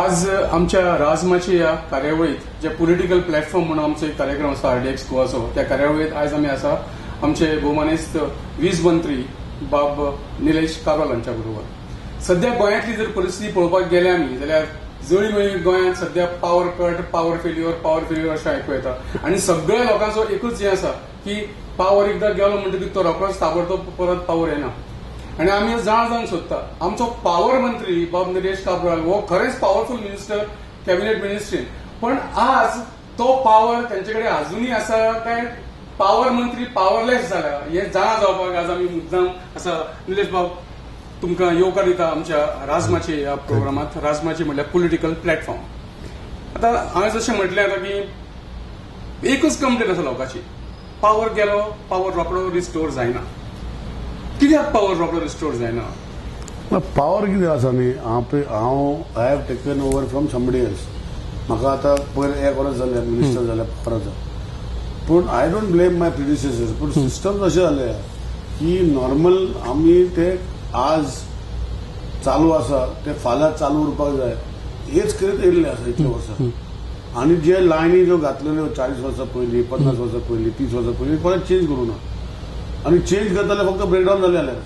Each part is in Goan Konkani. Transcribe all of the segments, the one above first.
आज आमच्या राजमाची ह्या कार्यावळीत जे पॉलिटिकल प्लॅटफॉर्म म्हणून आमचो एक कार्यक्रम आसा आरडीएक्स गोवाचो, त्या कार्यावळीत आयज आमी आसा आमचे भोवमानेस्त वीज मंत्री बाब निलेश काब्राल हांच्या बरोबर. सध्या गोंयांतली जर परिस्थिती पळोवपाक गेले आमी जाल्यार जळीमळी गोंयांत सध्या power cut, power failure, power failure अशें आयकूं येता आनी सगळ्या लोकांचो एकूच हें आसा की पावर एकदां गेलो म्हणटकीर तो रोखडोच ताबडतोब परत पावर येना. आनी आमी जाण जावंक सोदता, आमचो पावर मंत्री बाब निलेश काब्राल हो खरेंच पावरफूल मिनिस्टर कॅबिनेट मिनिस्ट्रीन, पण आज तो पावर तेंचे कडेन अजुनूय आसा काय पावर मंत्री पावरलेस जाला हे जाणा जावपाक आज आमी मुद्दाम आसा. निलेश बाब, तुमकां येवकार दिता आमच्या राजमाची ह्या प्रोग्रामात. राजमाची म्हणल्यार पॉलिटिकल प्लॅटफॉर्म. आतां हांवें जशें म्हटलें आतां की एकूच कंप्लेन आसा लोकांची, पावर गेलो, पावर रोकडो रिस्टोर जायना. कित्याक पावर रोकडो रिस्टोर जायना? पावर कितें आसा न्ही, हांव पळय, हांव I have taken over from somebody else. म्हाका आतां पयर एक वर्स जालें मिनिस्टर जालें पावराचो, पूण I don't blame my predecessors, पूण सिस्टम अशें जालें की नॉर्मल आमी ते आज चालू आसा ते फाल्यां चालू उरपाक जाय हेच करीत येयल्ले आसा इतले वर्सां. आनी जे लायनी ज्यो घातलेल्यो 40 वर्सां पयलीं, 50 वर्सां पयलीं, 30 वर्सां पयलीं, परत चेंज करूं ना. आनी चेंज करताले फक्त ब्रेकडावन जाले जाल्यार.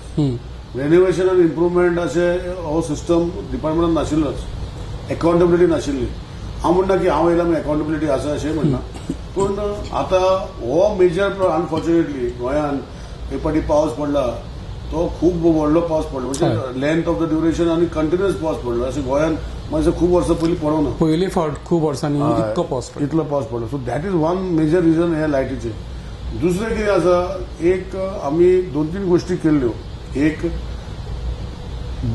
रेनोवेशन आनी इम्प्रुवमेंट अशें हो सिस्टम डिपार्टमेंटान नाशिल्लोच, अकाउंटेबिलिटी नाशिल्ली. हांव म्हणना की हांव येयला अकाउंटेबिलिटी आसा अशें म्हणना, पूण आतां हो मेजर अनफॉर्च्युनेटली गोंयांत एक फावटी पावस पडला तो खूब व्हडलो पावस पडलो, म्हणजे लेंथ ऑफ the duration आनी कंटिन्युअस पावस पडलो. अशें गोंयांत मातशें खूब वर्सां पयलीं पडोना. पयली फावट खूब वर्सांनी इतको पावस पडलो. इतलो पावस पडलो. So that is one major reason हे लायटीचे. दुसरें कितें आसा, एक आमी दोन तीन गोश्टी केल्ल्यो. एक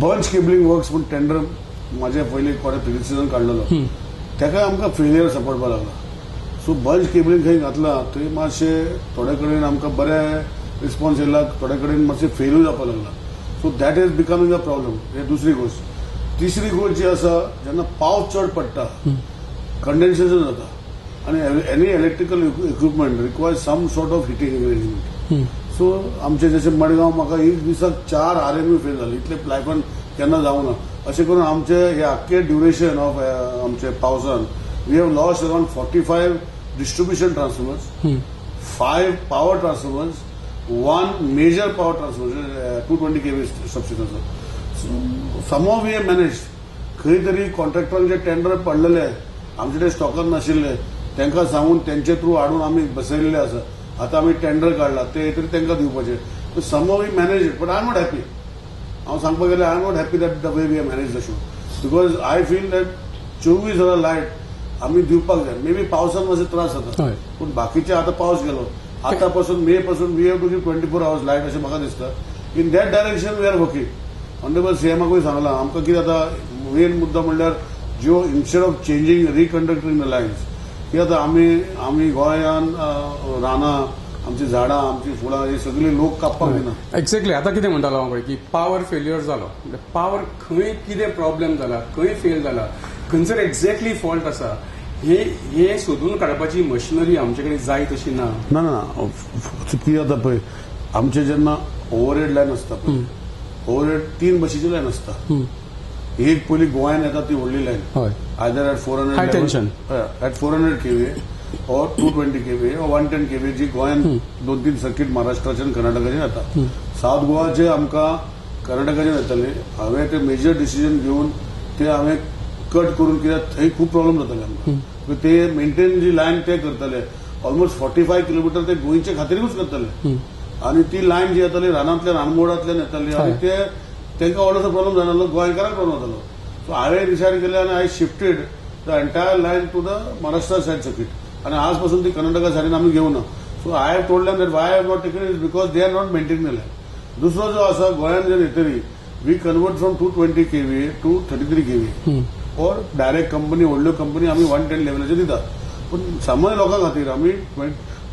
बंच केबलिंग वर्क्स म्हूण टेंडर म्हाजे पयलीं कोणे प्रिडिसिजन काडलेलो, तेका आमकां फेलियर सापडपाक लागला. सो बंच केबलिंग खंय घातलां थंय मातशें थोडे कडेन आमकां बरें रिस्पॉन्स येयला, थोडे कडेन मातशें फेलूय जावपाक लागला. So that is becoming a problem. हे दुसरी गोश्ट. तिसरी गोश्ट जी आसा, जेन्ना पावस चड पडटा कंडेन्सेशन जाता आनी any electrical equipment require some sort of heating arrangement. So आमचे जशे मडगांव म्हाका एक दिसाक चार आरएमयू फेल जाले, इतले लायफान केन्ना जावना. अशें करून आमचे हे आख्खे ड्युरेशन ऑफ आमचे पावसान we have lost around 45 distribution transformers, five power transformers, one major power transformer, 220 kV substation. Somehow we have manage. खंय तरी कॉन्ट्रॅक्टरांचे टेंडर पडलेले आमचे कडेन स्टॉकान नाशिल्ले, तांकां सांगून तेंचे थ्रू हाडून आमी बसयल्ले आसा. आतां आमी टेंडर काडला ते तरी तांकां दिवपाचे. Somehow we manage it, but I am not happy. हांव सांगपाक गेल्यार I am not happy that the way we have manage the show, because I feel that 24 वरां लायट आमी दिवपाक जाय. मे बी पावसान मातशे त्रास जाता, पूण बाकीचे आतां पावस गेलो, आतां पासून मे पासून we have to give 24 hours light अशें म्हाका दिसता. In that direction we are working. Honourable सीएमाकूय सांगलां. आमकां कितें आतां मेन मुद्दो म्हणल्यार ज्यो instead of changing, reconductoring the lines, की आतां आमी गोंयान रानां, आमची झाडां, आमची फुलां ही सगळी लोक कापपाक दिना. एक्झॅक्टली. आतां कितें म्हणटालो हांव पळय की पावर फेल्युअर जालो म्हणजे पावर खंय कितें प्रॉब्लेम जाला, खंय फेल जाला, खंयसर एक्झॅक्टली फॉल्ट आसा, हे हे सोदून काडपाची मशिनरी आमचे कडेन जाय तशी ना. ना ना, कितें जाता पळय, आमचे जेन्ना ओवरहेड लायन आसता पळय, ओवरहेड तीन बशीची लायन आसता. एक पयली गोंयान येता ती व्हडली line, either at 400 High tension. At 400 kV or 220 kV or 110 kV, जी गोंयान दोन तीन सर्किट महाराष्ट्राचे आनी कर्नाटकाचे येता. सावथ गोवाचे आमकां कर्नाटकाचे येताले. हांवें ते मेजर डिसिजन घेवन ते हांवें कट करून, कित्याक थंय खूब प्रॉब्लेम जाताले आमकां. ते मेंटेन जी लायन ते करताले, ऑलमोस्ट 45 किलोमिटर ते गोंयचे खातीरूच करताले आनी ती लायन जी येताली रानांतल्यान, आनमोडांतल्यान येताली आनी ते तांकां व्हडलोसो प्रॉब्लेम जायनासलो, गोंयकारांक प्रॉब्लेम जातालो. सो हांवें डिसायड केलें आनी I shifted the entire line to the Maharashtra side circuit आनी आज पासून ती कर्नाटका सायडीन आमी घेवना. So I have told them that why have not taken is because they are not maintaining the line. दुसरो जो आसा, गोंयान जे येतली we convert from 220 kV to 33 kV or direct company, व्हडल्यो कंपनी आमी 110 लेवलाचेर दितात, पूण सामान्य लोकां खातीर आमी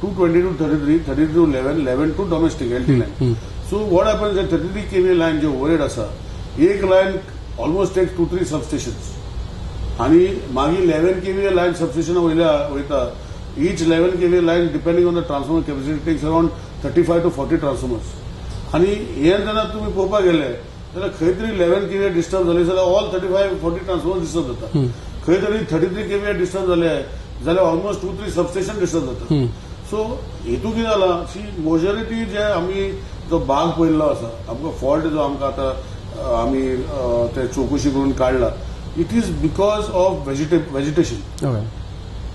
220 to 33, 33 to 11, 11 to domestic LT line. So what happens, 33 kV line J overhead आसा, एक line almost take two three substations आणि मागीर 11 केव्ही लायन सबस्टेशन वयल्या वयता. Each 11 kV line, depending on the transformer capacity, takes around 35 to 40 transformers. आणि हे जेन्ना तुमी पळोवपाक गेले जाल्यार खंय तरी 11 केव्हीए डिस्टर्ब जाली जाल्यार all 35-40 transformer disturb जाता. खंय तरी 33 केव्हीए डिस्टर्ब जाले जाल्यार ऑलमोस्ट 2-3 सबस्टेशन डिस्टर्ब जाता. सो हेतू कितें जाला सी मेजॉरिटी जे आमी जो भाग पळयल्लो आसा, आमकां फॉल्ट जो आमकां आतां आमी ते चवकशी करून काडला, it is because of vegetation.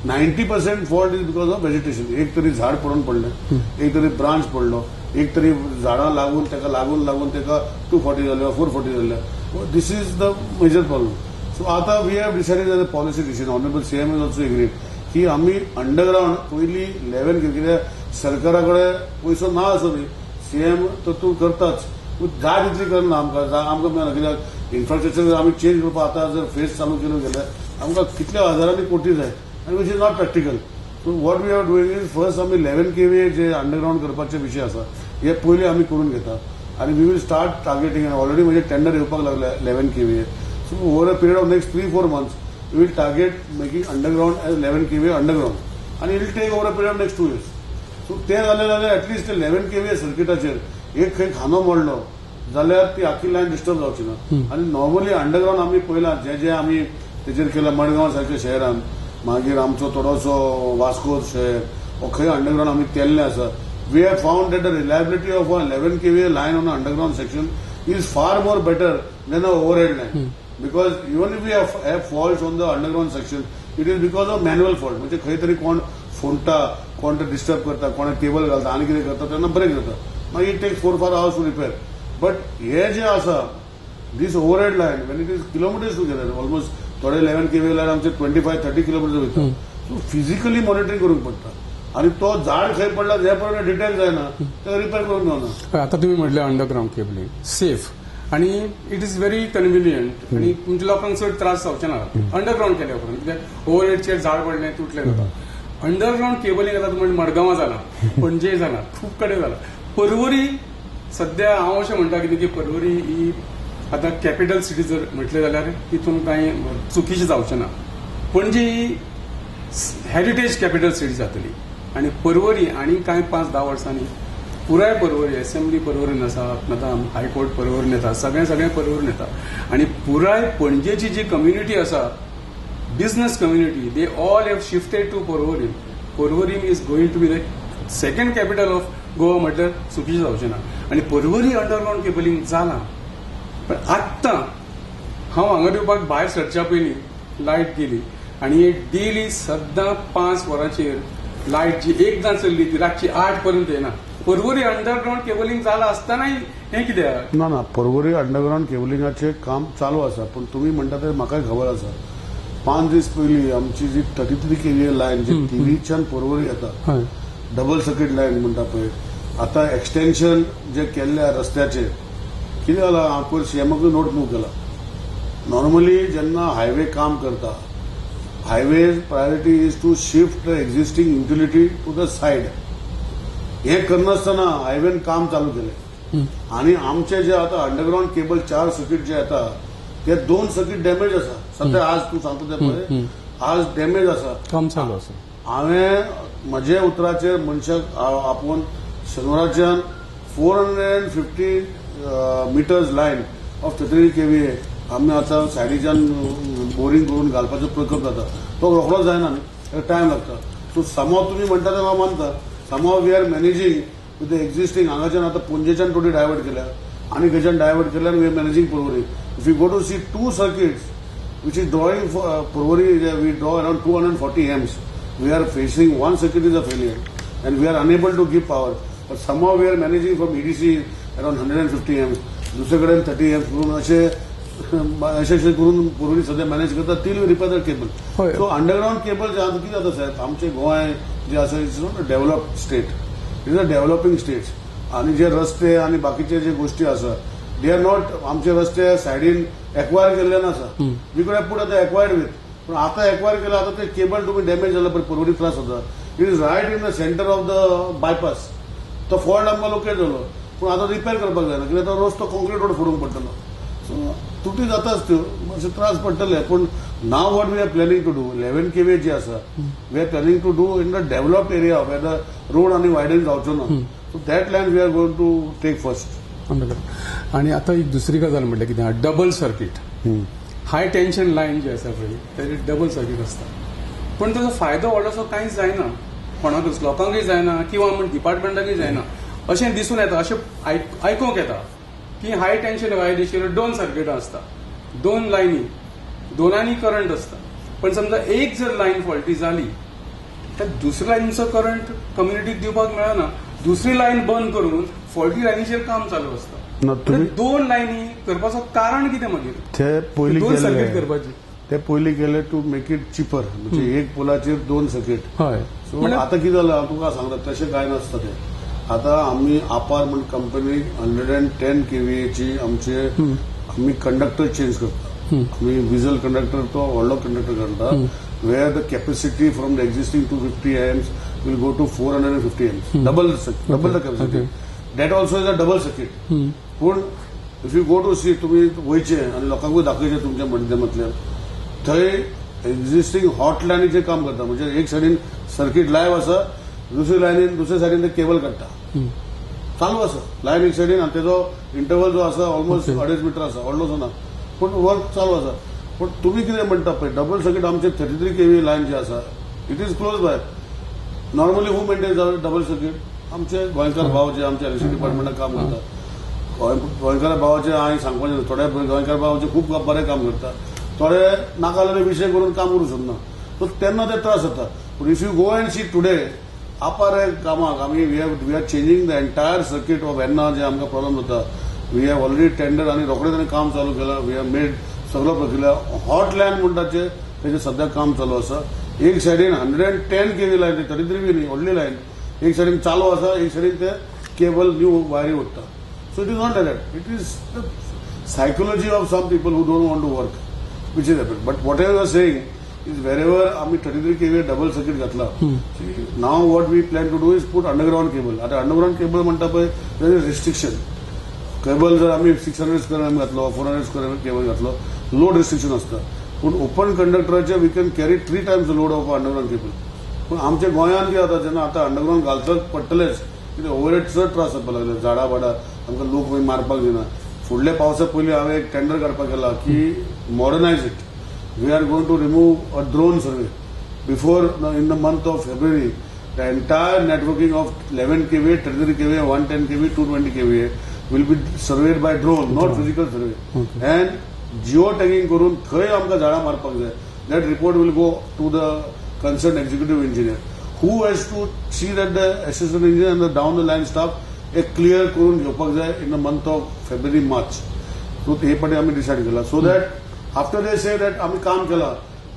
90% fault is because of vegetation. एक तरी झाड पडून पडलें, एक तरी ब्रांच पडलो, एक तरी झाडां लागून ताका लागून लागून ताका 240 जाले, 440 जाले. This is the major problem. So आतां we have decided as a policy decision, honourable CM is also agreed की आमी अंडरग्रावंड पयलीं 11 कित्याक सरकारा कडेन पयसो ना आसो न्ही, सीएम तर तूं करताच, पूण जाय तितली करना आमकां आमकां मेळना कित्याक इन्फ्रास्ट्रक्चर आमी चेंज करपाक आतां जर फेज चालू केलो गेल्यार आमकां कितल्या हजारांनी कोटी जाय आनी which is not practical. So what we are doing is first आमी 11 केव्हीए जे अंडरग्रावंड करपाचे विशय आसा हे पयलीं आमी करून घेता आनी we will start targeting. Already म्हणजे टेंडर येवपाक लागले 11 KVA. So over a period of next 3-4 months we will target making underground as 11 KVA underground आनी it will take over a period of next 2 years. So ते जालें जाल्यार एटलिस्ट ते 11 केव्हीए सर्किटाचेर एक खंय खांदो मोडलो जाल्यार ती आखी लायन डिस्टर्ब जावची ना. आनी नॉर्मली अंडरग्रावंड आमी पळयलां जे जे आमी तेजेर केलां मडगांव सारक्या शहरान, मागीर आमचो थोडोसो वास्को शहर वो खंय अंडरग्रावंड आमी केल्लें आसा. We have found that the reliability of a 11 KVA line on underground section is far more better than a overhead line. Because even if we have faults on the underground section, it is because of manual fault. म्हणजे खंय तरी कोण फोडटा, कोण तो डिस्टर्ब करता, कोण केबल घालता आनी कितें करता तेन्ना ब्रेक जाता, मागीर it takes 4-5 hours to repair. But हे जे आसा this overhead line when it is kilometers together, almost थोडे 11 केव्हीए लायन आमचे 25-30 किलोमिटर वयता. सो फिजिकली मॉनिटरींग करूंक पडटा आनी तो झाड खंय पडला जे पर्यंत डिटेक्ट जायना ते रिपेर करूंक मेळना. आता तुम्ही म्हटले अंडरग्रावंड केबलिंग सेफ आणि it is very convenient आणि तुमच्या लोकांक चड त्रास जावचे ना अंडरग्रावंड केल्या उपरांत, कित्याक ओव्हरहेडचेर झाड पडलें तुटलें जाता. अंडरग्रावंड केबलिंग आतां तुमी मडगांवां जालां, पणजे जालां, खूब कडेन जालां. परवरी सध्या हांव अशें म्हणटा कितें की परवरी ही आतां कॅपिटल सिटी जर म्हटलें जाल्यार तितून कांय चुकीचें जावचें ना. पणजी ही हेरिटेज कॅपिटल सिटी जातली आनी परवरी आनी कांय 5-10 वर्सांनी पुराय परवरी असेंब्ली परवरीन आसा, आतां हायकोर्ट परवरीन येता, सगळें सगळें परवरीन येता आनी पुराय पणजेची जी कम्युनिटी आसा, business community, they all have shifted to Porvorim. Porvorim is going to be the second capital of Goa म्हटल्यार चुकीचें जावचें ना. आनी परवरी अंडरग्रावंड केबलिंग जालां, पण आत्तां हांव हांगा येवपाक भायर सरच्या पयलीं लायट गेली आनी डेली सद्दां 5 वरांचेर लायट जी एकदां चल्ली ती रातची 8 पर्यंत येना. परवरी अंडरग्रावंड केबलिंग जालां आसतनाय हें कित्याक ना? ना, परवरी अंडरग्रावंड केबलिंगाचें काम चालू आसा, पूण तुमी म्हणटा तें म्हाकाय खबर आसा. 5 दीस पयलीं आमची जी 33 केव्हीए लायन जी थिवीच्यान परवरी येता, डबल सर्कीट लायन म्हणटा पळय, आतां एक्सटेन्शन जे केल्लें रस्त्याचेर कितें जालां, हांव पयर सीएमाकूय नोट मूव केला. नॉर्मली जेन्ना हायवे काम करता, highway priority is to shift the existing utility to the side. हें करनासतना हायवेन काम चालू केलें आनी आमचे जे आतां underground cable 4 circuit जे येता ते 2 सर्कीट डॅमेज आसा सध्या. आज तूं सांगता ते पळय आज डॅमेज आसा, काम चालू आसा. हांवें म्हजे उतराचेर मनशाक आपोवन शनिवाराच्यान 450 meters line of 33 KVA आमी आतां सायडीच्यान बोरींग करून घालपाचो प्रकल्प जाता, तो रोखडोच जायना न्ही, ताका टायम लागता. सो समाव तुमी म्हणटा तें हांव मानता, somehow we are managing with the existing. हांगाच्यान आतां पणजेच्यान थोडी डायवर्ट केल्या आनी खंयच्यान डायवर्ट केल्या, we are managing Porvorim. If you go to see 2 circuits which is drawing for Porvorim, we draw around 240 amps. We are facing 1 circuit is a failure and we are unable to give power. But somehow we are managing from EDC around 150 amps. दुसरे कडेन 30 amps करून अशे अशे अशे करून परवरी सध्या मॅनेज करता till we repair the cable. So underground cable जे आतां कितें जाता साहेब, आमचे गोंय जे आसा it's not a developed state, it is a developing state. आनी जे रस्ते आनी बाकीचे जे गोश्टी आसा they are not, आमचे रस्ते सायडीन एक्वायर केल्ले NASA. We could have put आतां एक्वायर्ड वीथ, पूण आतां एक्वायर केलं, आतां ते केबल तुमी डॅमेज जाल्या पळय परवरी त्रास जाता. It is right in the centre of the bypass. तो फॉल्ट आमकां लोकेट जालो, पूण आतां रिपेर करपाक जायना कित्याक तो रस्तो कॉन्क्रीट रोड फोडूंक पडटलो. सो तुटी जाताच त्यो, मातशे त्रास पडटले. पूण now what we are planning to do, 11 KVA जी आसा we are planning to do in the developed area where the road आनी वायडन जावचो ना, so that line we are going to take first. Underground. आणि आता एक दुसरी गजाल म्हटल्यार कितें आहा, double circuit, high tension line जी आसा पळय ताजेर डबल सर्कीट आसता, पूण ताजो फायदो व्हडलोसो कांयच जायना कोणाकूच, लोकांकूय जायना किंवा म्हण डिपार्टमेंटाकूय जायना अशें दिसून येता. अशें आयकूंक येता की हाय टेन्शन वायरीचेर दोन सर्किटां आसता, दोन लायनी, दोनांनी करंट आसता, पण समजा एक जर लायन फॉल्टी जाली तर दुसऱ्या लायनीचो करंट कम्युनिटीक दिवपाक मेळना, दुसरी लायन बंद करून फॉल्टी लायनीचेर काम चालू आसता. ना, तुम्ही दोन लायनी करपाचो कारण कितें मागीर? ते पयलीं दोन सर्कीट केल्ले करपाची ते पयलीं केले टू मेक it चिपर, म्हणजे एक पोलाचेर दोन सर्कीट. हय. सो आतां कितें जालां हांव तुका सांगता, तशें कांय नासता तें. आतां आमी आपार म्हण कंपनी 110 केव्हीएची आमचे आमी कंडक्टर चेंज करता. आमी विजल कंडक्टर तो व्हडलो कंडक्टर घालता, where the capacity from the existing 250 amps will go to 450 amps, double the capacity. That also is a double circuit. पूण if you go to see, तुमी वयचे आनी लोकांकूय दाखयचे तुमच्या माध्यमांतल्यान, थंय एक्झिस्टींग हॉट लायनीचेर काम करता. म्हणजे एक सायडीन सर्कीट लायव्ह आसा, दुसरी लायनीन दुसऱ्या सायडीन ते केबल काडटा, चालू आसा लायन एक सायडीन, आनी तेजो इंटरवल जो आसा ऑलमोस्ट 2.5 मिटर आसा, व्हडलोसो ना, पूण वर्क चालू आसा. पूण तुमी कितें म्हणटा पळय डबल सर्कीट, आमचे 33 केव्ही लायन जे आसा, it is close by. Normally who maintain double circuit? आमचे गोंयकार भाव जे आमच्या इलेक्ट्रिसिटी डिपार्टमेंटात काम करता. गोंयकार भावाचे हांवें सांगपाचें, थोडे गोंयकार भावाचे खूब बरें काम करता, थोडे नाका जाल्ले विशय करून काम करूंक सोदना, सो तेन्ना ते त्रास जाता. पूण if you go and see today, आपार कामाक आमी we are changing the entire circuit of Verna, जे आमकां प्रॉब्लम जाता, we have already tender आनी रोखडें ताणें काम चालू केलां. We have made सगळो प्रक्रिया. हॉट लायन म्हणटा तेजें सद्या काम चालू आसा. एक सायडीन 110 केव्ही लायन, 33 बी न्ही, व्हडली लायन, एक सायडीन चालू आसा, एक सायडीन ते केबल न्यू वायरी ओडटा. So it is not like that. It is the psychology of some people who don't want to work which is happen. But whatever you are saying is, wherever आमी 33 केव्ही डबल सर्कीट घातला, now what we plan to do is put underground cable. आता अंडरग्रावंड केबल म्हणटा पळय, there is restriction. Cable जर आमी 600 स्क्वेअर एम घातलो, 400 स्क्वेअर एम केबल घातलो, लोड रिस्ट्रिक्शन आसता. पूण open कंडक्टराचे we can carry three times load of underground cable. पूण आमच्या गोंयांत कितें जाता, जेन्ना आतां अंडरग्रावंड घालचोच पडटलेच, कित्याक ओवरहेड चड त्रास जावपाक लागले, झाडां बाडां आमकां लोक मागीर मारपाक दिना. फुडल्या पावसा पयलीं हांवें एक टेंडर काडपाक केला की modernise it. We are going to remove a drone survey before in the month of February. The entire networking of 11 kV, 33 kV, 110 kV, 220 kV will be surveyed by drone, not physical survey. And geo tagging करून खंय आमकां झाडां मारपाक जाय, that report will go to the concerned executive engineer, who has to see that the assistant engineer and the down the line staff एक क्लियर करून घेवपाक जाय in the month of February, March. So हे पाटी आमी डिसायड केला, so that after they say that आमी काम केला,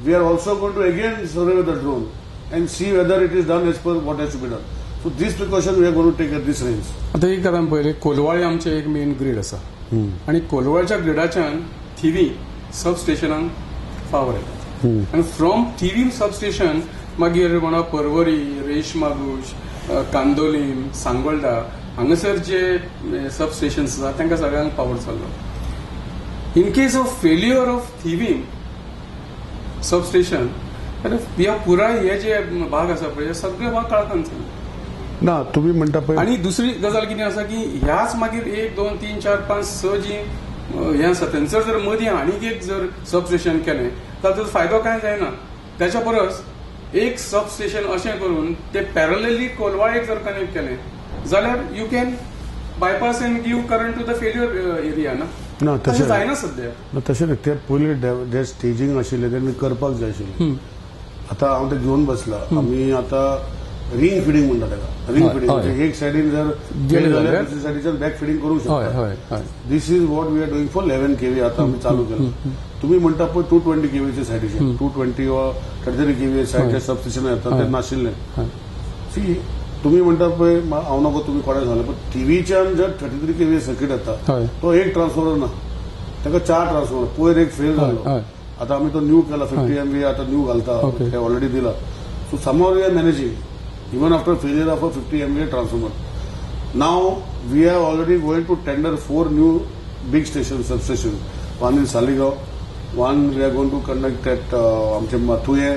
we are also going to again survey with the drone and see whether it is done as per what has to be done. So this precaution we are going to take at this range. आता एक आतां पळयलें, कोलवाळे आमचें एक मेन ग्रीड आसा आनी कोलवाळच्या ग्रिडाच्यान थिवी सब स्टेशनाक पावर येता आनी फ्रॉम थिवी सब स्टेशन मागीर म्हणा परवरी, रेश मागूश, कांदोलीम, सांगोल्डा हांगासर जे सब स्टेशन आसा तांकां सगळ्यांक पावर चल्लो. In case of failure of Thivim sub station, ह्या पुराय हे जे भाग आसा पळय, हे सगळे भाग काळखान चल्ले. ना, तुम्ही म्हणटा पळय. आणि दुसरी गजाल कितें आसा की ह्याच मागीर एक, दोन, तीन, चार, पांच, स जी हें आसा, थंयसर जर मदीं आनीक एक जर सब स्टेशन केलें जाल्यार ताचो फायदो कांय जायना. त्याच्या परस एक सब स्टेशन अशें करून ते पॅरलली कोलवाळेक जर कनेक्ट केलें जाल्यार you can bypass and give current to the failure area ना. ना, तशें तशें जायना सद्या. ना, तशें न्ही. ते पयलीं जे स्टेजींग आशिल्लें तेणी करपाक जाय आशिल्लें. आतां हांव ते घेवन बसला. आमी आतां रिंग फिडिंग म्हणटा ताका, रिंग फिडिंग, म्हणजे एक सायडीन जर गेलें fail जाल्यार जाल्यार दुसऱ्या सायडीच्यान बॅक फिडिंग करूंक शकता. हय हय This is what we are doing for 11 kV. आता आमी चालू केला. तुम्ही म्हणटा पळय 220 केव्हीच्या सायडीचे, 220 वा 33 केव्ही सायडचे सबस्टेशन येता, ते नाशिल्लें. सी, तुम्ही म्हणटा पळय, हांव नको तुमी कोणाक सांगलें, पण थिवीच्यान जर 33 केव्ही सर्किट येता, तो एक ट्रान्सफॉर्मर ना, ताका चार ट्रान्सफॉर्मर. पयर एक फेल जालो. आता आमी तो न्यू केला, 50 एमव्हीए आता न्यू घालता. ते ऑलरेडी दिला. So somehow we are managing even after failure of a 50 MVA transformer. Now we are already going to tender four new big station, substation. One in Saligao, one we are going to connect at आमचे तुये,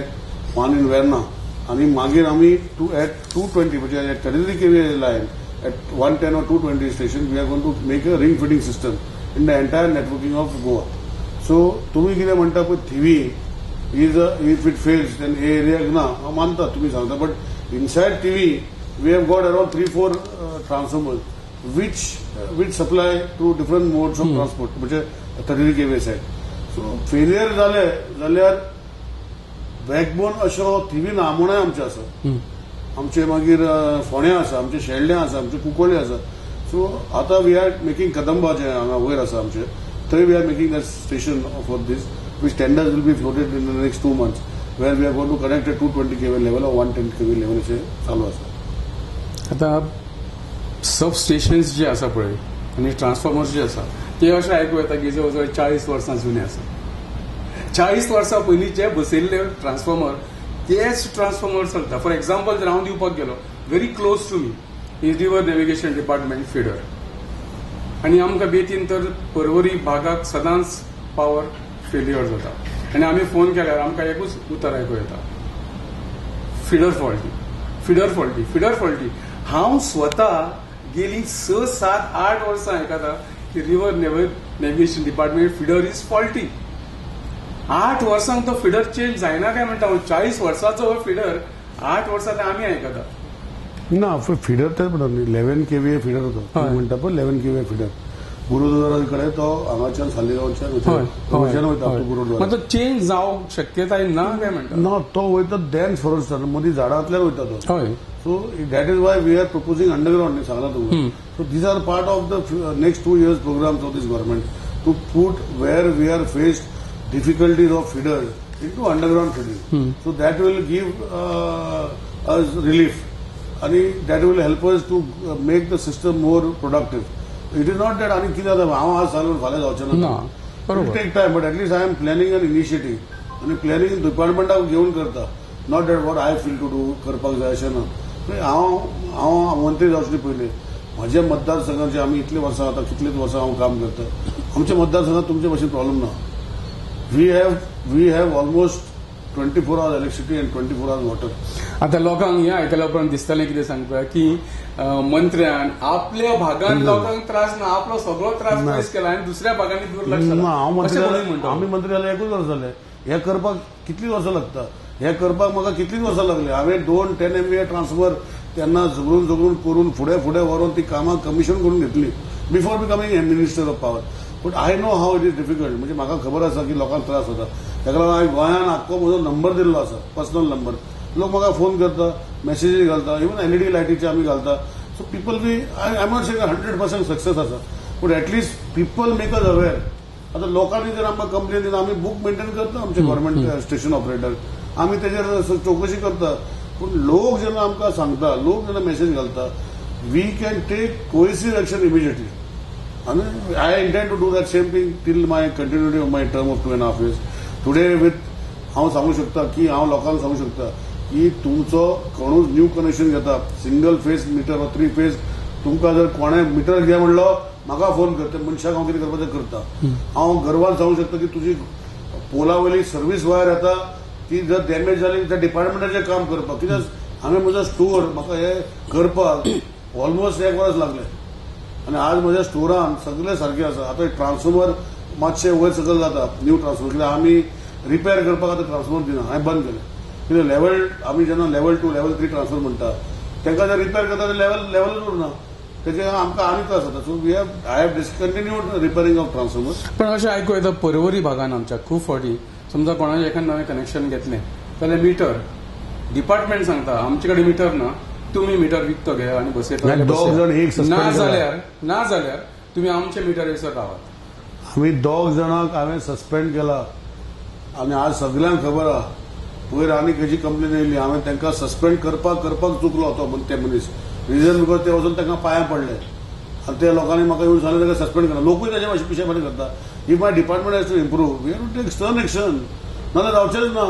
one in Verna, आणि मागीर आमी टू एट 220, म्हणजे 33 kV line At 110 or 220 station we are going to make a ring feeding system in the entire networking of Goa. So तुमी कितें म्हणटा पळय, थिवी is a if it fails then हे एरियाक ना, हांव मानता तुमी सांगता, but inside Thivim we have got around three four transformers which supply to different modes of transport, म्हणजे 33 kV side. So failure जाले जाल्यार बॅकबोन अशो थिवी ना आमोणाय आमचे आसा, आमचे मागीर फोंड्या आसा, आमचे शेल्ड्यां आसा, आमचे कुंकळ्ळे आसा. सो आतां we are making Kadamba जे हांगा वयर आसा आमचे, थंय we are making the station for this, which tenders will be floated in the next 2 months, where we are going to connect 220 kV level, 110 kV level अशें चालू आसा. आतां सब स्टेशन्स जे आसा पळय आनी ट्रान्सफॉर्मर्स जे आसा ते अशें आयकूं येता की जवळ जवळ 40 वर्सां जुने आसा. 40 वर्सां पयलीं जे बसयल्ले ट्रान्सफॉर्मर तेच ट्रान्सफॉर्मर चलता. फॉर एक्झाम्पल जर हांव दिवपाक गेलो, very close to me is River Navigation Department feeder आनी आमकां बेतीन तर परवरी भागाक सदांच पावर फेल्युअर जाता आनी आमी फोन केल्यार आमकां एकूच उतर आयकूं येता, feeder faulty, feeder faulty, feeder faulty. हांव स्वता गेली स सात आठ वर्सां आयकता की River Navigation Department feeder is faulty. 8 वर्सांक तो फिडर चेंज जायना काय म्हणटा हांव. 40 वर्साचो हो फिडर, 8 वर्सां ते आमी आयकता. ना, फिडर तेच म्हणटा न्ही, 11 केव्ही फिडर होतो. म्हणटा पळय 11 केव्ही फिडर, गुरुद्वारा कडेन तो हांगाच्यान सालिगांवच्यान वयता, वयता गुरुद्वारा. मात तो चेंज जावंक शक्यताय ना काय म्हणटा. ना, तो वयता डेन्स फॉरेस्ट, मदीं झाडांतल्यान वयता तो. So that is why we are proposing underground न्ही, सांगला तुमकां. So these are part of the next 2 years programs of this government to put where we are faced difficulties of feeders into underground feeding. So that will give us relief आणि that will help us to make the system more productive. It is not that आनी कितें जाता, हांव आज सांगून फाल्यां जावचें ना, बरोबर. Take time, but at least I am planning an initiative आनी प्लॅनिंग डिपार्टमेंटाक घेवन करता, not that what I feel to do करपाक जाय अशें ना. हांव हांव मंत्री जावचे पयलीं म्हज्या मतदारसंघाचे आमी इतलीं वर्सां, आतां कितलींच वर्सां हांव काम करता, आमच्या मतदारसंघात तुमचे भशेन प्रॉब्लम ना. We have almost 24 hours electricity and 24 hours water. आता लोकांक हें आयकल्या उपरांत दिसतलें कितें सांगता की मंत्र्यान आपल्या भागान लोकांक त्रास ना, आपलो सगळो त्रास पयस केला आनी दुसऱ्या भागांनी दुर्लक्ष ना, हांव अशें मंत्री कोणूय जालें, म्हणटा. आमी मंत्री जाले एकूच वर्स जालें. हें करपाक कितलीं वर्सां लागता? हें करपाक म्हाका कितलीं वर्सां लागली? हांवें दोन 10 एमव्हीए ट्रान्सफॉर्मर तेन्ना झगडून झगडून करून फुडें फुडें व्हरून ती कामां कमिशन करून घेतली before becoming a minister of power. But I know how it is difficult. म्हणजे म्हाका खबर आसा की लोकांक त्रास जाता. ताका लागून हांवें गोंयान आख्खो म्हजो नंबर दिल्लो आसा, पर्सनल नंबर. लोक म्हाका फोन करता, मॅसेजी घालता, इवन एलईडी लायटीचे आमी घालता. So people be I am not saying 100% success आसा, but at least people make us aware. आतां लोकांनी जर आमकां कंप्लेन दिता, आमी बूक मेंटेन करता. आमचे गव्हर्मेंट स्टेशन ऑपरेटर, आमी तेजेर चवकशी करता. पूण लोक जेन्ना आमकां सांगता, लोक जेन्ना मेसेज घालता, we can take coercive action immediately. आनी I intend to do that same thing till my continuity of my term of 2.5 years. Today with हांव सांगू शकता की, हांव लोकांक सांगू शकता की तुमचो कोणूच न्यू कनेक्शन घेता, single phase meter or three phase, तुमकां जर कोणें मिटर घे म्हणलो, म्हाका फोन कर, त्या मनशाक हांव कितें करपाचें करता. हांव गर्वान सांगू शकता की तुजी पोला वयली सर्वीस वायर येता, ती जर डॅमेज जाली, त्या डिपार्टमेंटाचें काम करपाक. कित्याक हांवें म्हजो स्टोर, म्हाका हे करपाक ऑलमोस्ट एक वर्स लागलें आनी आज म्हज्या स्टोरान सगळे सारके आसा. आतां ट्रान्सफॉर्मर मातशे वयर सकयल जाता, न्यू ट्रान्सफॉर्मर, कित्याक आमी रिपेर करपाक आतां ट्रान्सफॉर्मर दिना, हांवें बंद केलें. कित्याक लेवल आमी जेन्ना level 2, level 3 transformer म्हणटा, तांकां जर रिपेर करता लेवल लेवलूच उरना, तेजे आमकां आनी त्रास जाता. So we have I have discontinued repairing of transformer. पण अशें आयकूं येता, परवरी भागान आमच्या खूब फावटी समजा कोणाचें एखादें नवें कनेक्शन घेतलें जाल्यार मिटर डिपार्टमेंट सांगता, आमचे कडेन मिटर ना, तुमी मिटर विकतो घे आनी बसयता. नाही, दोग जण एक suspend ना केला. जाल्यार तुमी आमचे मिटर येसर रावात. आमी दोग जाणांक हांवें सस्पेंड केला आनी आज सगल्यांक खबर आहा. पयर आनी खंयची कंप्लेन येयली, हांवें तांकां सस्पेंड करपाक करपाक चुकलो तो ते मनीस. रिजन because ते वचून तांकां पांयां पडले आनी त्या लोकांनी म्हाका येवन सांगलें ताका सस्पेंड करा. लोकूय ताजे मातशे पिशेपणी करता. If my department has to improve, we have to take stern action, नाजाल्यार जावचेंच ना.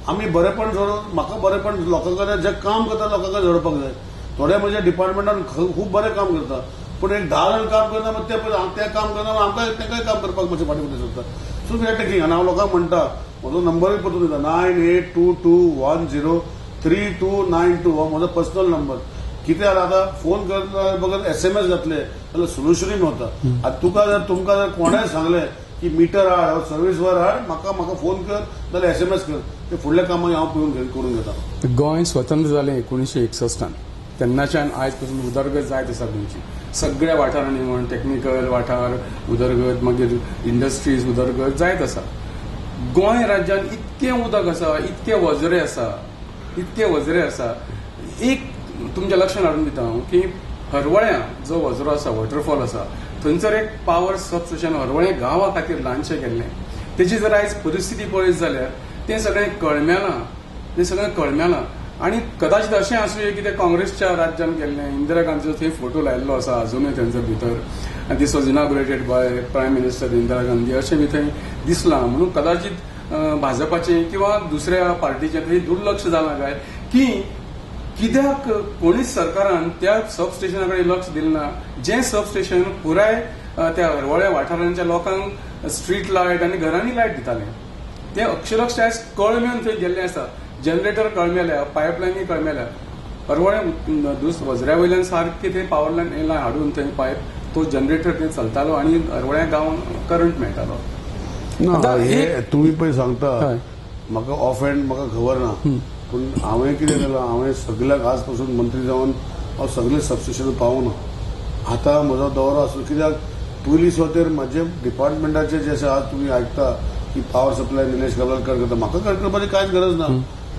आमी बरेपण सोडून, म्हाका बरेपण लोकां कडेन जे काम करता लोकां कडेन झडपाक जाय. थोडे म्हज्या डिपार्टमेंटान खूब बरें काम करता, पूण एक 10 जाण काम करता, मग ते ते काम करता, आमकां तांकांय काम करपाक मातशें फाटीं फुडें सरता. So we are taking. आनी हांव लोकांक म्हणटा, म्हजो नंबरूय परतून दिता, 9822103292 हो म्हजो पर्सनल नंबर. कितें जालां आतां फोन कर बगर एसएमएस जातले जाल्यार सोल्युशनूय मेवता. आतां तुका जर तुमकां जर कोणेंय सांगलें की मिटर हाड वा सर्वीस वर हाड, म्हाका म्हाका फोन कर जाल्यार एसएमएस कर, ते फुडल्या कामाक हांव पळोवन करून घेता. गोंय स्वतंत्र जालें 1961, तेन्नाच्यान आयज पसून उदरगत जायत आसा गोंयची सगळ्या वाठारांनी, म्हण टॅक्निकल वाठार उदरगत, मागीर इंडस्ट्रीज उदरगत जायत आसा. गोंय राज्यांत इतकें उदक आसा, इतके वझरे आसा, इतके वझरे आसा. एक तुमच्या लक्षात हाडून दिता हांव की हरवळ्यां जो वझरो आसा, वॉटरफॉल आसा, थंयसर एक पावर सब स्टेशन हरवळें गांवा खातीर ल्हानशें केल्लें. तेजी जर आयज परिस्थिती पळयत जाल्यार तें सगळें कळमेलां, तें सगळें कळमेलां. आनी कदाचित अशें आसूं की तें काँग्रेसच्या राज्यान केल्लें. इंदिरा गांधीचो थंय फोटो लायिल्लो आसा अजुनूय थंयसर भितर आनी this was inaugurated by Prime Minister Indira Gandhi अशें बी थंय दिसलां. म्हणून कदाचित भाजपाचें किंवा दुसऱ्या पार्टीचें थंय दुर्लक्ष जालां काय की कित्याक कोणीच सरकारान त्या सब स्टेशना कडेन लक्ष दिलें ना, जें सब स्टेशन पुराय त्या हरवळ्या वाठारांच्या लोकांक स्ट्रीट लायट आनी घरांनी लायट दितालें. तें अक्षरक्ष आयज कळमेवन थंय गेल्लें आसा. जनरेटर कळमेल्या, पायपलायनी कळमेल्या. हरवळ्या दुस वझऱ्या वयल्यान सारकें थंय पावर लायन हाडून थंय पायप तो जनरेटर थंय चलतालो आनी हरवळ्या गांवांक करंट मेळटालो. ना, आतां हे तुमी पळय सांगता, हय. म्हाका ऑफ हँड म्हाका खबर ना, पूण हांवें कितें केलां, हांवें सगल्याक आज पासून मंत्री जावन हांव सगळे सबस्टेशन पावना. आतां म्हजो दौरो आसलो कित्याक पयलीं सुवातेर म्हजे डिपार्टमेंटाचे जे आसा, आज तुमी आयकता की पावर सप्लाय निलेश काब्राल करता, म्हाका करपाची कांयच गरज ना.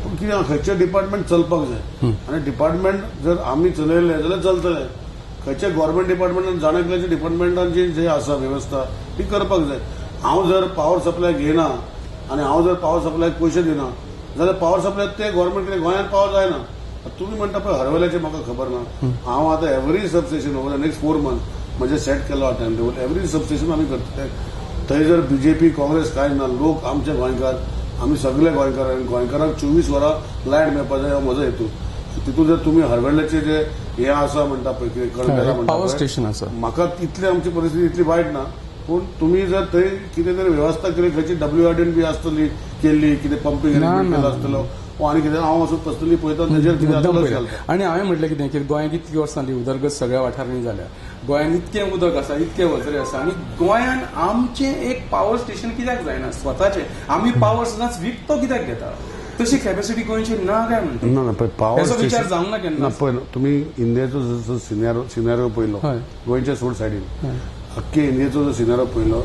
पूण कितें आहा, खंयचें डिपार्टमेंट चलपाक जाय आनी डिपार्टमेंट जर आमी चलयलें जाल्यार चलतलें. खंयच्या गव्हर्मेंट डिपार्टमेंटान जाण एकल्याच्या डिपार्टमेंटान जी आसा वेवस्था ती करपाक जाय. हांव जर पावर सप्लाय घेयना आनी हांव जर पावर सप्लायक पयशे दिना जाल्यार पावर सप्लाय ते गव्हर्मेंट कितें गोंयांत पावर जायना. तुमी म्हणटा पळय हरवल्याचें म्हाका खबर ना. हांव आतां every substation over the next 4 month म्हजें सेट केलो टायम टेबल, एवरी सबस्टेशन आमी करतले. थंय जर बीजेपी काँग्रेस कांय ना, लोक आमचे गोंयकार, आमी सगळे गोंयकार आनी गोंयकारांक 24 वरां लायट मेळपा जाय हो म्हजो हेतू. तितून जर तुमी हरवळ्याचे जे हे आसा म्हणटा पळय कितें कळमेला म्हणटा पावर पळय, स्टेशन आसा. म्हाका इतली आमची परिस्थिती इतली वायट ना, पूण तुमी जर थंय कितें तरी वेवस्था केली, खंयची डब्ल्यूआरडीन बी आसतली केल्ली, कितें पंपींग ना, अरेंजमेंट ना. केलो आसतलो वो आनी कितें, हांव वचून पर्सनली पळयता आनी तेजेर कितें मुद्दम आसा लक्ष पळयता. घालता. आनी हांवें म्हटलें कितें की गोंयांत इतकी वर्सां जाली उदरगत सगळ्या वाठारांनी जाल्या, गोंयांत इतकें उदक आसा, इतके वझरे आसा आनी गोंयांत आमचें एक पावर स्टेशन कित्याक जायना स्वताचें? आमी पावर सदांच विकतो कित्याक घेता? तशी कॅपॅसिटी गोंयची ना काय म्हणटा? ना ना, पळय पावर हेचो विचार जावंक ना केन्ना. ना, पळय तुमी इंडियाचो जसो सिनारो पळयलो, गोंयच्या सोड सायडीन, अख्खे इंडियेचो जो सिनारो पळयलो,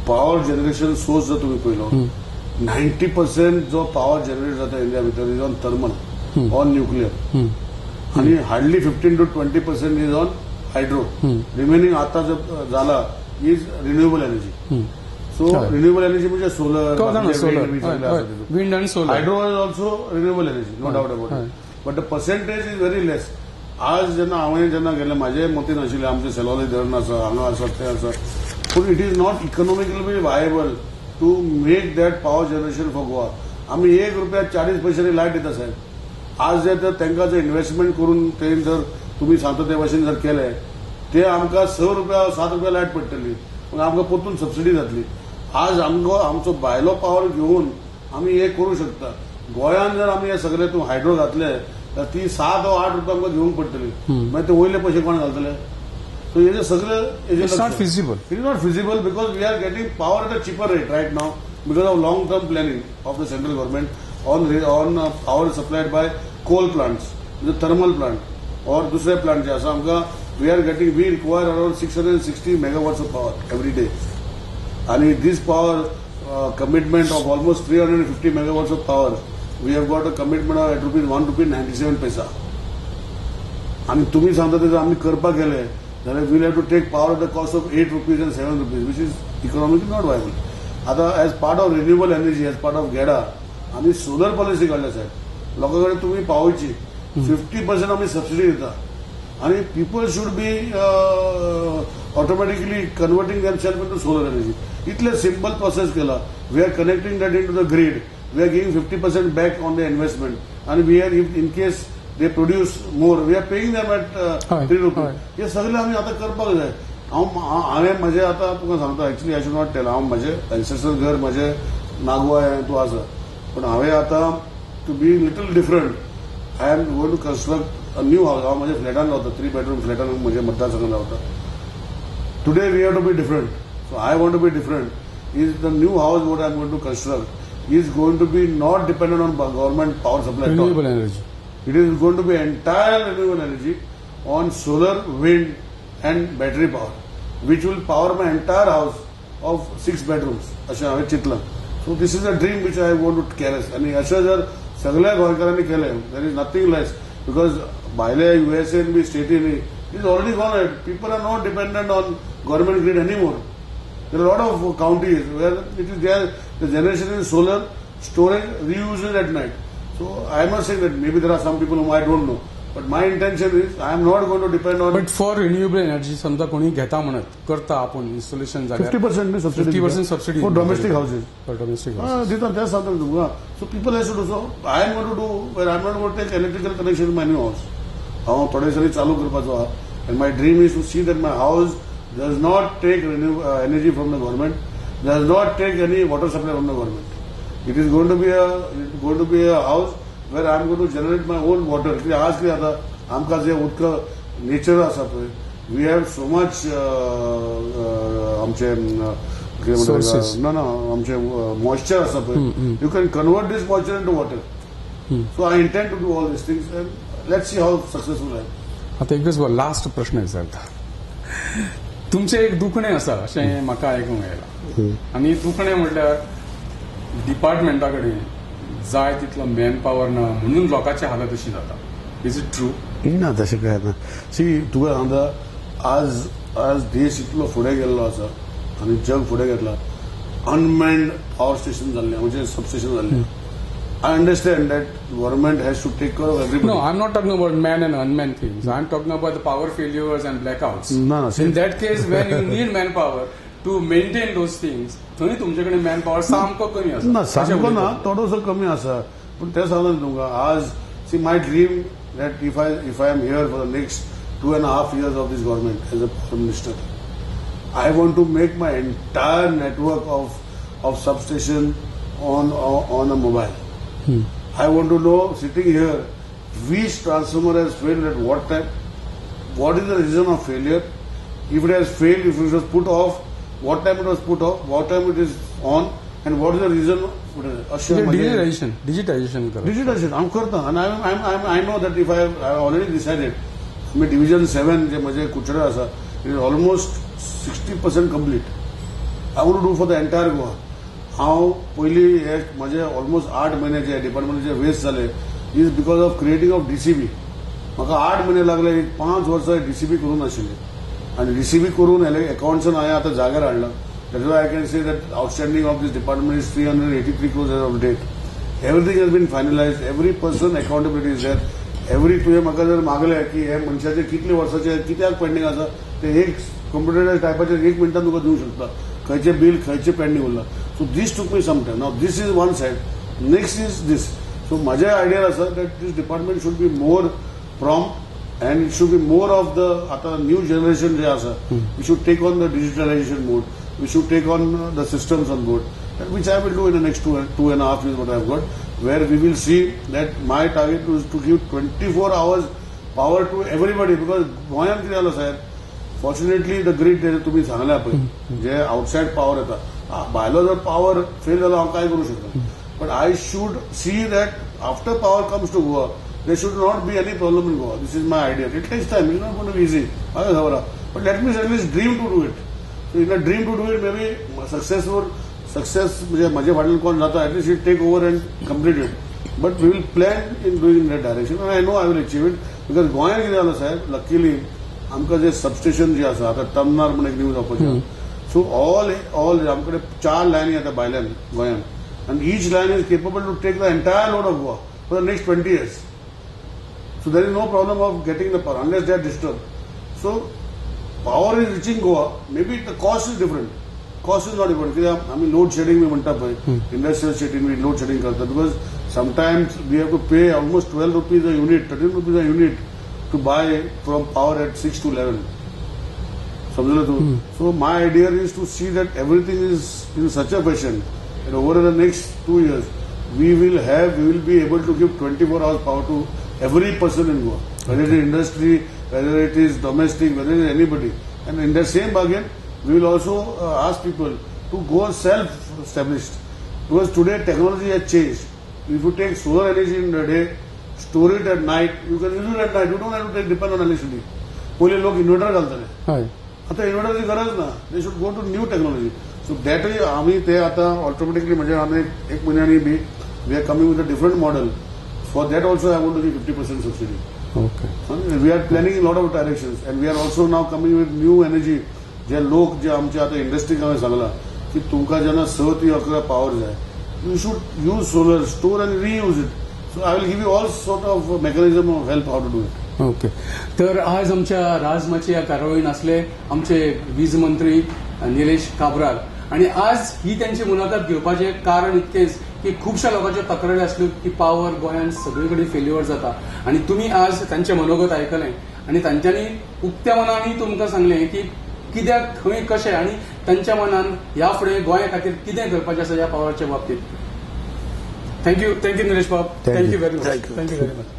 पॉवर जनरेशन सोर्स जर तुमी पळयलो, 90% जो पॉवर जनरेट जाता इंडिया भितर is on thermal, on nuclear आणि hardly 15 to 20% is on hydro. Remaining आता जो जाला is renewable energy. So renewable energy म्हणजे सोलर. सोलर, विंड आनी solar. Hydro is also renewable energy, no doubt about it, but the percentage is very less. आज जेन्ना हांवें जेन्ना गेलें, म्हाजे मतीन आशिल्लें आमचें सेलोली धरण आसा, हांगा आसा, तें आसा, पूण it is not economically viable to make that power generation for Goa. आमी 1 रुपया 40 पयशांनी लायट दिता साहेब. आज जर तर तांकां जर इन्व्हेस्टमेंट करून ते जर तुमी सांगता ते भाशेन जर केले, ते आमकां 6 रुपया 7 रुपया लायट पडटली, पूण आमकां परतून सबसिडी जातली. आज आमकां आमचो भायलो पावर घेवन आमी हे करूं शकता. गोंयान जर आमी हे सगळे तूं हायड्रो घातले तर ती 7 वा 8 रुपया आमकां घेवंक पडटली. मागीर ते वयले पयशे कोण घालतले? सो हेजे सगळे It's not feasible. It is not feasible because we are getting power at a cheaper rate right now because of long term planning of the central government on power supplied by coal plants, the thermal plant or दुसरे प्लांट जे आसा. आमकां we are getting, we require around 660 megawatts of power every day आणि this power commitment of almost 350 megawatts of power, we have got a commitment at rupees 1 rupee 97 paisa. आणि तुम्ही सांगता ते जर आम्ही करपाक गेले जाल्यार we'll have to take power at the cost of ₹8 and ₹7, which is economically not viable. आता as part of renewable energy, as part of GEDA, आम्ही सोलर पॉलिसी काडल्या साहेब. लोकां कडेन तुमी पावोवची, 50% आमी सबसिडी दिता आणि people should be automatically converting themself into solar energy. इतले सिम्पल प्रोसेस केला. We are connecting that into the grid, we are giving 50% back on the investment आणि we are, in case they produce more, we are paying them at ₹3. हे सगळे आमी आतां करपाक जाय. हांव हांवें म्हजें आतां तुका सांगता, actually I should not tell, हांव म्हजें एन्सेस्टर घर म्हजें नागवा हें तूं आसा, पूण हांवें आतां to be little different, I am going to construct a new house, हांव म्हज्या फ्लॅटान रावता, थ्री बेडरूम फ्लॅटान म्हज्या मतदारसंघात रावता. Today we have to be different, so I want to be different. Is the new house what I am going to construct is going to be not dependent on government power supply. Renewable energy. It is going to be entire renewable energy on solar, wind and battery power, which will power my entire house of six bedrooms, अशें हांवें चिंतलां. So this is a dream which I want to caress. आनी अशें जर सगळ्या गोंयकारांनी केलें, there is nothing less, because भायले युएसएन बी स्टेटींनी is already gone. People are not dependent on government grid anymore. There are a lot of counties where it is there, the generation is solar, storage, reuse at night. So I am not saying that maybe there are some people whom I don't know. But my intention is I am not going to depend on but for renewable energy समजा कोणी घेता म्हणत करता आपूण इन्स्टॉलेशन जाल्यार 50% B subsidy. 50% subsidy for domestic houses. For domestic. दिता, तेच सांगता तुमकां. So people has to do. So I am going to do where I am not going to take electrical connection in my new house. हांव थोड्या दिसांनी चालू करपाचो आहा and my dream is to see that my house does not take energy from the government, does not take any water supply from the government. It is going to be a house where I am going to generate my own water. कित्याक आज कितें जाता, आमकां जें उदक नेचर आसा पळय, we have so much आमचे कितें म्हणटा, Sources. ना ना, आमचे मॉइश्चर आसा पळय, you can convert this moisture into water. So I intend to do all these things and let's see how successful I. आता एकच लास्ट प्रश्न विचारता. तुमचें एक दुखणें आसा अशें म्हाका आयकूंक आयलां आनी दुखणें म्हटल्यार डिपार्टमेंटा कडेन जाय तितलो मॅन पावर ना म्हणून लोकांची हालत अशी जाता. Is it true? ना, तशें काय ना. सी, तुका सांगता, आज आज देश इतलो फुडें गेल्लो आसा आनी जग फुडें घेतला. अनमॅन्ड पॉवर स्टेशन जाल्लें, म्हणजे सबस्टेशन जाल्लें. I understand that government has to take care of everybody. No, I'm not talking about man and unmanned things. I'm talking about the power failures and blackouts. No, no, see- In that case, when you need manpower to maintain those things, थंय तुमचे कडेन मॅनपॉवर सामको कमी आसा. ना, सामको ना, अशें थोडोसो कमी आसा. पूण तें सांगता न्ही तुमकां, आज see, my dream that if I am here for the next 2.5 years of this government as a power minister, I want to make my entire network of substation on a mobile. I want to know, sitting here, which transformer has failed at what time, what is the reason of failure, if it has failed, if it was put off, what time it was put off, what time it is on, and what is the reason. अशें म्हजें- डिजिटायझेशन, डिजिटायझेशन करप. डिजिटायझेशन हांव करता आनी I know that if I already decided, आमी डिविजन सेवन जे म्हजे कुडचडे आसा, it is almost 60% complete. I want to do for the entire Goa. हांव पयलीं हे म्हजे ऑलमोस्ट 8 म्हयने जे डिपार्टमेंटाचे वेस्ट जाले is because of creating of DCB. म्हाका 8 म्हयने लागले. एक 5 वर्सां डीसीबी करूंक नाशिल्ले आनी डीसीबी करून एकाउंट्सान हांवें आतां जाग्यार हाडला. That I can say that outstanding of this department is 383 crores of date. Everything has been finalised, every person accountability is there. Every तुवें म्हाका जर मागलें की हे मनशाचे कितले वर्साचे कित्याक पेंडींग आसा, ते एक कंप्युटर टायपाचेर एक मिनटान तुका दिवंक शकता, खंयचे बील खंयचे पेंडींग उरला. So this took me some time. Now this is one side, next is this. So म्हजें आयडिया आसा that this department should be more prompt and it should be more of the आतां न्यू जनरेशन जे आसा, we should take on the digitalization mode, we should take on the systems on board, which I will do in the next 2.5 years what I have got, where we will see that my target is to give 24 hours power to everybody. Because गोंयांत कितें जालां साहेब, फॉर्च्युनेटली the grid तुमी सांगल्या पळय, जे आउटसायड पॉवर येता, भायलो जर पॉवर फेल जालो, हांव काय करूं शकता? But I should see that after power comes to Goa, there should not be any problem in Goa. This is my idea. It takes time. It's not going to be easy. म्हाका खबर आहा, but let me at least dream to do it. So in a dream to do it, maybe successful, success म्हणजे म्हजे फाटल्यान कोण जाता, at least it take over and complete it. But we will plan in doing in that direction and I know I will achieve it, because गोंयांत कितें जालां साहेब, लकीली आमकां जे सबस्टेशन जे आसा, आतां तमनार म्हण एक न्यूज जावपाची. सो ऑल ऑल आमकडे चार लायनी येता भायल्यान गोंयांत आनी each line is capable to take the entire load of Goa for the next 20 years. So there is no problem of getting the power unless they are disturbed. So power is reaching Goa. Maybe the cost is different. Cost is not different. कित्याक आमी लोड शेडिंग बी म्हणटा पळय, इंडस्ट्रियल शेडिंग बी लोड शेडिंग करता, because sometimes we have to pay almost ₹12 a unit, ₹13 a unit to buy from power at 6 to 11. समजलं तू? So my idea is to see that everything is in such a fashion and over the next 2 years we will be able to give 24 hours power to every person in Goa, whether it is industry, whether it is domestic, whether it is anybody. And in the same bargain, we will also ask people to go self-established, because today technology has changed. If you take solar energy in the day, store it at night, you can use it at night. You don't have to depend on electricity. पयले लोक इन्व्हर्टर घालताले. आता इन्व्हर्टरची गरज ना. They should go to new technology. So दॅटय आमी ते आतां ऑटोमॅटिकली, म्हणजे आमी एक म्हयन्यांनी बी we are coming with a different model. For that also I want to give 50% subsidy. We are planning lot of directions and we are also now coming with new energy. जे लोक जे आमचे आतां इंडस्ट्रीक हांवें सांगलां की तुमकां जेन्ना 6 ते 11 पावर जाय, you should use solar, store and reuse it. So I will give you all sort of mechanism of help how to do it. Okay, तर आज आमच्या राजमाची ह्या कार्यावळीन आसले आमचे वीज मंत्री निलेश काब्राल आणि आज ही त्यांची मुलाखत घेवपाचें कारण इतकेंच की खुबश्या लोकांच्यो तक्रारी आसल्यो की पावर गोंयांत सगळे कडेन फेल्युअर जाता आणि तुमी आज तांचें मनोगत आयकलें आणि तांच्यांनी उक्त्या मनान तुमकां सांगलें की कित्याक, खंय, कशें आणि तांच्या मनान ह्या फुडें गोंया खातीर कितें करपाचें आसा ह्या पावराच्या बाबतीत. Thank you, thank you, Nilesh Bob. Thank thank you you. Very much. Thank you. Thank you very much.